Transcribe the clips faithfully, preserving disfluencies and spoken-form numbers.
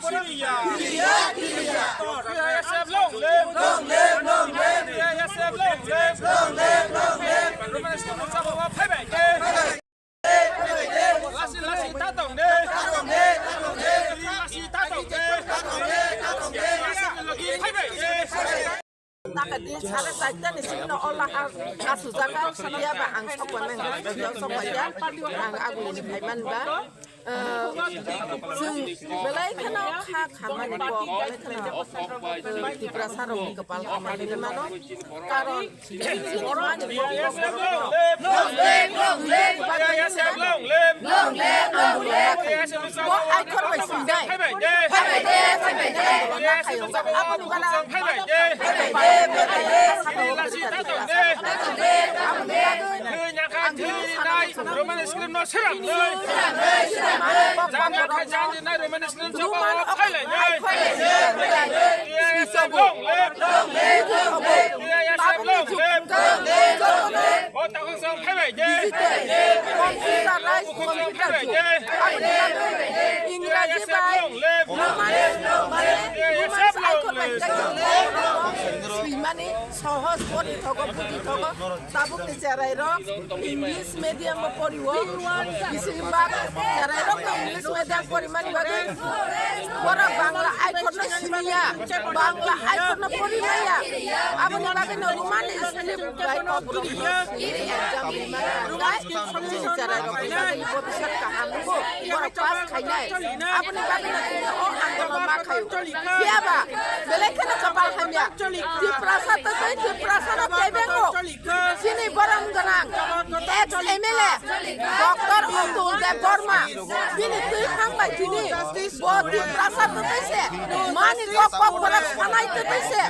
T P I S F long live! Long live, long live! T P I S F long live! Long live, long live! Roman script no sabo wa phai bai de. Lasi, lasi ta tong de. Lasi ta tong de. Lasi logi phai bai de. Naka din sare saita ni sini no ola ha kasu jaga siya ba ang sok ba nang siya sok ba ya ang aguli ni phai man ba. Eh, chwng belai kheno kha khamani kok belai kheno, eh, Tiprasa rokni kwpal hamani mano. Karon chini mani kok kok borok no. Bo aikhor bai sindai. Aboni bana Roman script no seram. Jana kha jani nai Roman script no sabo phailai nai. Long live, long live, long live. Long live, long live. O takhuk song phaibai de. Takhuk song phaibai de. Ingraji bai Roman, Roman aikhor bai swimani sohoj pori thogo, buji thogo. Tabuk ni cherai rok English medium o pori o. Bisi bak cherai rok no English medium pori mani bagwi borok Bangla aikhor no siniya, Bangla aikhor no pori maya. Aboni bagwi no Roman script bai kok borok no sini exam ri mani bagwi chini cherai rok ni bagwi bobiswt kaham nungo. Borok pass khainai. Aboni bagwi no tini o andolon ma khaio. Phiya ba belai kheno kwpal hamya. Tiprasa twtwi Tiprasa no kebengo. Chini borom gwnang ex M L A Doctor Atul Deb Barma bini twi hambai tini bo Tiprasa twtwi se mani kok kok borok sanai twtwi se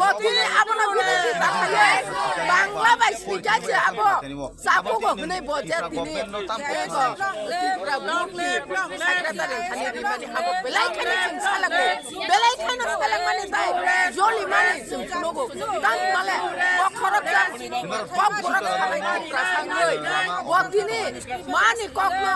bo tini abono bini twi takhaiwi Bangla bai swijak se abo chabugo hwnwi bo je tini eko Tipra Murti secretary thani rimani abo belai khani chwng salago. Belai kheno selengmani tai joli mani chwng phunukgo. Tang male bo khoroksa kok borok sabai kok rasangwi bo tini mani kokno